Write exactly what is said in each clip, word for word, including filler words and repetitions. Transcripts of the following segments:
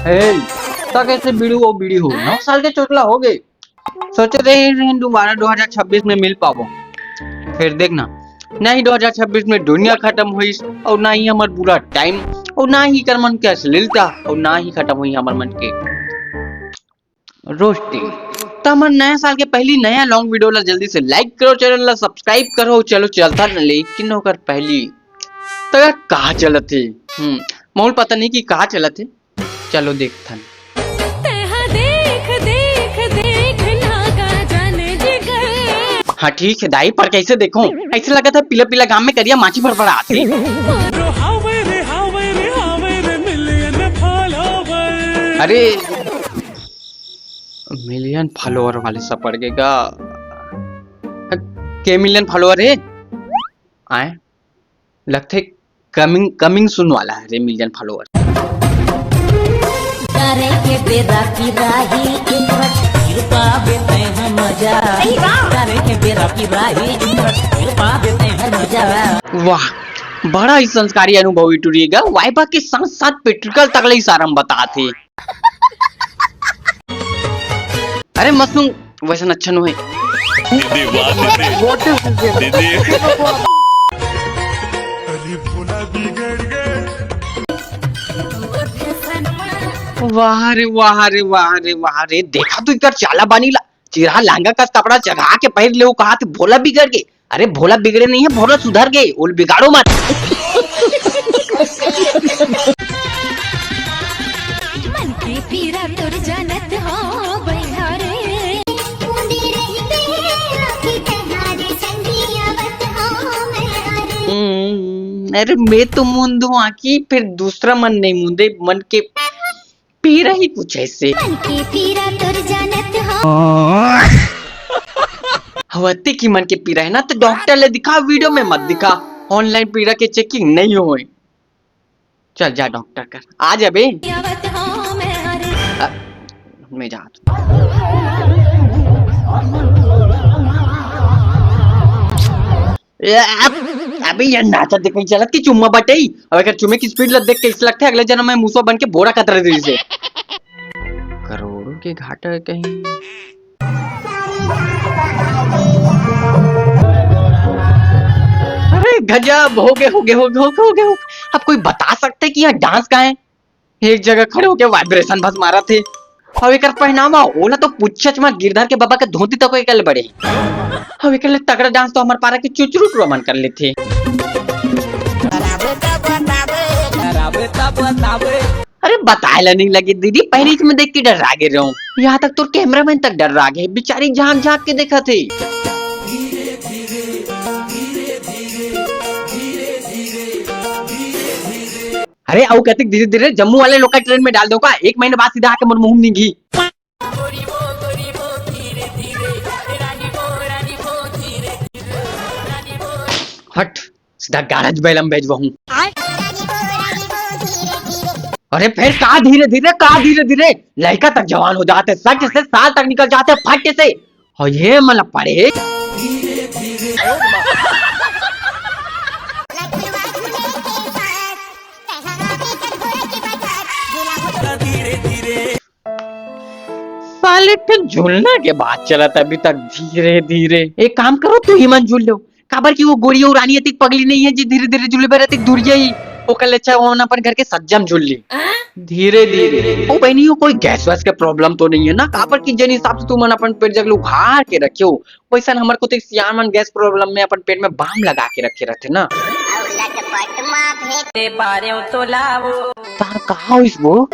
हे, त कैसे बीड़ू अउ बीड़ी हो? नौ साल के चोचला हो गए। सोचे रहे हैं दोबारा दो हज़ार छब्बीस में मिल पाबो। फिर देखना, ना ही दो हज़ार छब्बीस में दुनिया खत्म होइस, अउ ना ही हमर बुरा टाइम, अउ ना ही कर मन के अश्लीलता, अउ ना ही खत्म हुई हमर मन के रोस्टिंग। त हमर नया साल के पहली नया लॉन्ग वीडियो ला जल्दी से लाइक करो, चैनल ला सब्सक्राइब करो। चलो चलता न, लेकिन ओकर पहली त यार कहाँ चलत हे? हम्म, मोल पता नहीं कि कहाँ चलत हे। चलो देखथन। तेहा देख, देख, देख, नागा जाने जिगर। हाँ ठीक है दाई, पर कैसे देखो? ऐसे लगत हे पीला पीला घाम में करिया माछी फड़फड़ात हे। रो हावे रे, हावे रे, हावे रे, मिलियन फॉलोवर। अरे, मिलियन फॉलोवर वाले सब पड़ गए का? के मिलियन फॉलोवर हे? आए, लगथे कमिंग, कमिंग सून वाला हे रे मिलियन फॉलोवर। करे के बेरा पिराही, एक बार फिर पाबे तैं ह मजा। सही बात। करे के बेरा पिराही, एक बार फिर पाबे तैं ह मजा। वाह, बड़ा ही संस्कारी अनुभवी टुरी गा। वाइबा के साथ साथ पेट्रिकल तक ले इशारा में बतात हे। अरे मसनू, वैसन अच्छा नो हे। दीदी, वाह दीदी। What is this? दीदी। अरे भोला बिगड़ गए। वाह रे, वाह रे, वाह रे, वाह रे, देखा तो इकर चाला बानी ला, चिरहा लांगा का कपड़ा चढ़ा के पहिर ले, वो कहा थे भोला बिगड़ गए। अरे भोला बिगड़े नहीं है, भोला सुधर गए, ओल बिगाड़ो मत। मन के पीरा तोर जानत हो बहिया रे। बूंदी रही तेरा की तहारी संगी आवत हो मैं रे। हम्म, अरे मैं तो मूंद हूँ आँखी, फिर दूसरा मन नहीं मूंदे, मन के पीरा ही कुछ ऐसे। मन के पीरा तोर जानत हो। हवते की मन के पीरा है ना, तो डॉक्टर ले दिखा, वीडियो में मत दिखा। ऑनलाइन पीरा के चेकिंग नहीं होए। चल जा डॉक्टर कर, आ जा बे। आवत हो मैं रे। अ, मैं जात हूँ। ए, अब, अबे ये नाचा देख के चलत कि चुम्मा बटई। अब अगर चुम्मे की स्पीड लग देख के इस लगता है अगले जन्म में मूसवा बन के बोरा कतरे दे इसे। करोड़ों के घाटा कहीं। अरे गजब, हो गए, हो गए, हो गए, हो गए, हो गए। अब कोई बता सकते कि यहाँ डांस का है? एक जगह खड़े होके वाइब्रेशन बस मारत हे। अउ एकर पहनावा, ओला तो पूछच मत, गिरधर के बाबा के धोती तक एकर ले बड़े। अउ एकर ले तगड़ा डांस तो हमर पारा के चुचरू टुरा मन कर लेथे। अरे बताए ला नहीं लगे दीदी, पहली में देख के डर्रा गे रहूं। यहाँ तक तोर कैमरामैन तक डर्रा गे, बेचारी झांक झांक के देखत हे। अरे, अउ कतिक धीरे-धीरे जम्मू वाले लोग का ट्रेन में डाल दो का? एक महीने बाद सीधा आके मोर मुंह में घी। हट, सीधा गैरेज बैलम भेजवा हूँ। अरे, फिर का धीरे-धीरे, का धीरे-धीरे? लड़का तक जवान हो जाते, सट से साल तक निकल जाते, फट से। अउ ये मन ल पड़े। साले, एक ठन झूलना के बात चलत अभी तक, धीरे धीरे। एक काम करो, तू ही मन झूल लो, काबर कि वो गोरी अउ रानी अतिक पगली नहीं है जी, धीरे धीरे झूले बर अतिक दूरिया ही। ओकर ले अच्छा वो अपन घर के सज्जा म झूल ली। धीरे धीरे। ओ बहनी, वो कोई गैस वैस के प्रॉब्लम तो नहीं है ना? काबर कि जेन हिसाब से तुमन अपन पेट जग ल उघार के रखे हो, वैसन हमर कोती सियान मन गैस प्रॉब्लम में अपन पेट में बाम लगा के रखे रहथे ना। अउ लटपट मा भेंट दे बारेव तो लाओ। तार का होइस वो?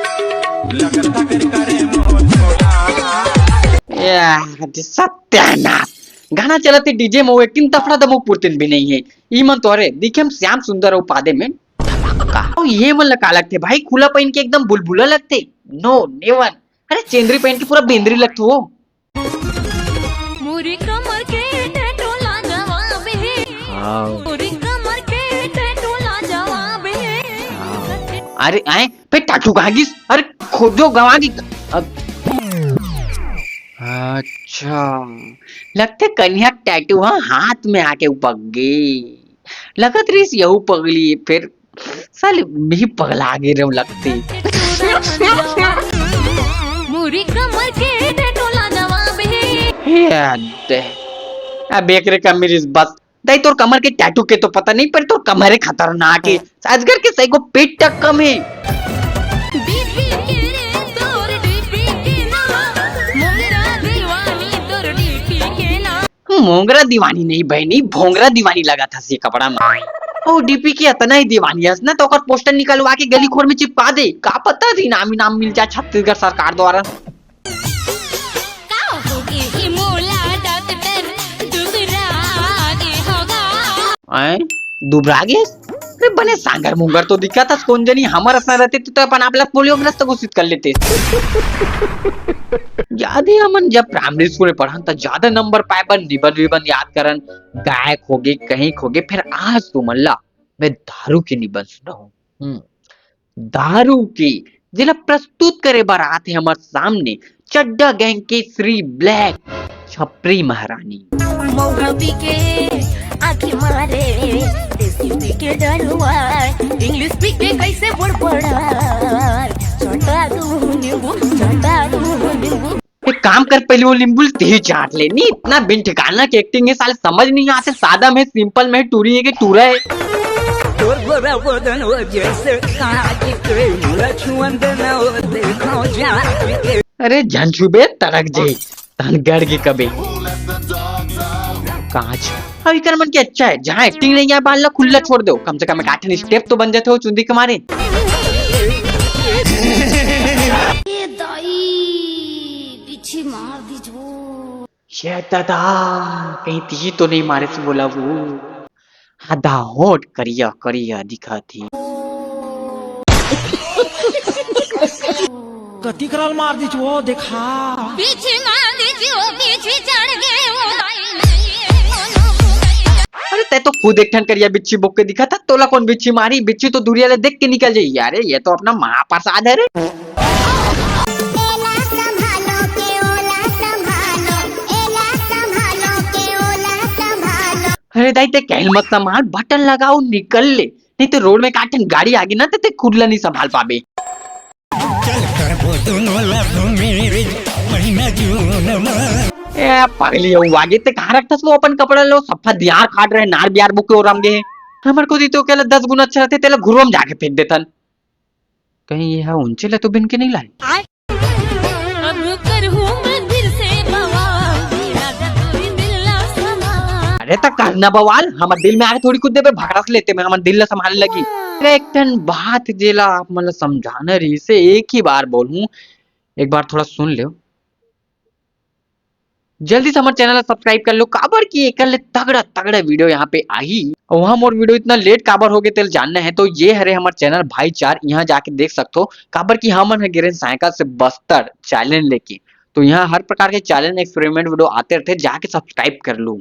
या, सत्यानाश। गाना चलत हे डीजे में, वो एक टीम तफड़ा दमक पुरतिन भी नहीं है। ई मन तो अरे दिखे में श्याम सुंदर अउ पादे में धमाका। अउ ये मन ला का लगथे भाई, खुला पहिन के एकदम बुलबुला लगथे। No, never। अरे चेंदरी पहिन के पूरा बेंदरी लगथे वो। मोरी कमर के टैटू लाजवाब हे। हाँ। मोरी कमर के टैटू लाजवाब हे। हाँ। अरे आए, पे टाटू कहाँ गिस? अरे खोदो गवा दी। अब अच्छा, लगथे कन्या टैटू ह हाथ में आके उपक गे। लगत रहिस यहू पगली, फिर साले मी पगला गे रेव लगथे। पूरी कमर के टोला जवाब है। हे दे। अब एक रे कमीर इस बस। दाई, तोर कमर के टैटू के तो पता नहीं, पर तोर कमर है खतरनाक है। अजगर के सही को पेट तक कम है। डीपी के रे तोर डीपी के ना, मोंगरा दीवानी तोर डीपी के ना। मोंगरा दीवानी नहीं बहनी, भोंगरा दीवानी लगा था ये कपड़ा में। ओ डीपी के इतना ही दीवानी है ना, तो ओकर पोस्टर निकलवा के गली खोर में चिपका दे, का पता इनाम इनाम मिल जाए छत्तीसगढ़ सरकार द्वारा। का होगे हे मोला डॉक्टर, दुबरा गे होगा। आय, दुबरा गे? अरे बने सांगर मुंगर तो दिखा था, कौन जनी हमर असन रहते तो अपन आप ला पोलियोग्रस्त घोषित कर लेते। याद है हमन जब प्राइमरी स्कूल में पढ़न त ज्यादा नंबर पाए बर निबंध विबंध याद करन, गायक होगे, कहीं होगे, फिर आज तुमन ला मैं दारू के निबंध सुनाऊं। हम्म। दारू के, जेला प्रस्तुत करे बर आत हे हमर सामने चड्डा गैंग के श्री ब्लैक छपरी महारानी। मौरा पी के आँखी मारे, देसी पी के डरुआ, इंग्लिश पी के कैसे बड़बड़ा, चटा दू नींबू, चटा दू नींबू। एक काम कर, पहले वो नींबू ल तेही चाट ले। नहीं, इतना बिन ठिकाना के एक्टिंग है, साले समझ नहीं आते। सादा में सिंपल में टूरी है कि टूरा है। तोर गोरा बदन वो जैसे काज के, मोला छुअन देना वो देखो जान के। अरे झन छुबे, तरक जे तन गड़ के कबे। कांच। अब इकर मन के अच्छा है, जहाँ एक्टिंग नहीं है, बाल ला खुल्ला छोड़ दो, कम से कम एक आठ स्टेप तो बन जाते हो चुंदी के मारे। ए दाई, बिच्छी मार दी जो। ये दादा, कहीं तीही तो नहीं मारे से बोला वो। आधा होठ करिया करिया दिखा थी। कतिक राल मार दीच वो देखा। पीछे मार दीच वो, पीछे चढ़ गए वो। अरे तै तो खुद एक ठन करिया बिच्छी बोक के दिखा था, तोला कौन बिच्छी मारी? बिच्छी तो दूरिया ले देख के निकल जाई। अरे ये तो अपना महाप्रसाद है रे। एला संभालो के ओला संभालो, एला संभालो के ओला संभालो। अरे दाई, ते कहल मत संभाल, बटन लगाओ, निकल ले, नहीं तो रोड में काटन गाड़ी आगे ना, तो ते खुद ला नहीं संभाल पाबे। चल करबो दोनों love marriage महीना जून में। ए पगली, वो आगे ते कहाँ रखथस वो अपन कपड़ा लो, सफा दियार खाट रहे, नार बियार बुके और रंगे। हमर को दी तो केला दस गुना अच्छा रहते, तेला घुरवा में जाके फेंक देथन। कहीं ये हा उनचे ला तो बिन के नहीं लाए? अब करहूँ मैं फिर से बवाल, मेरा भी कोई मिलना सवाल। अरे त करना बवाल, हमर दिल में आके थोड़ी कुछ देबे, भकरा से लेते में हमर दिल ला संभाले लगी। अरे एक ठन बात जेला आप मन ला समझाना रही से एक ही बार बोलूं, एक बार थोड़ा सुन लो। जल्दी से हमर चैनल ला सब्सक्राइब कर लो, काबर कि एकर ले तगड़ा तगड़ा वीडियो यहाँ पे आही। और वहाँ मोर वीडियो इतना लेट काबर हो गए तेल जानना है, तो ये हरे हमर चैनल भाई चार, यहाँ जाके देख सकते हो, काबर कि हमन ह गिरेन साइकिल से बस्तर चैलेंज लेके। तो यहाँ हर प्रकार के चैलेंज एक्सपेरिमेंट वीडियो आते रहते, जाके सब्सक्राइब कर लो।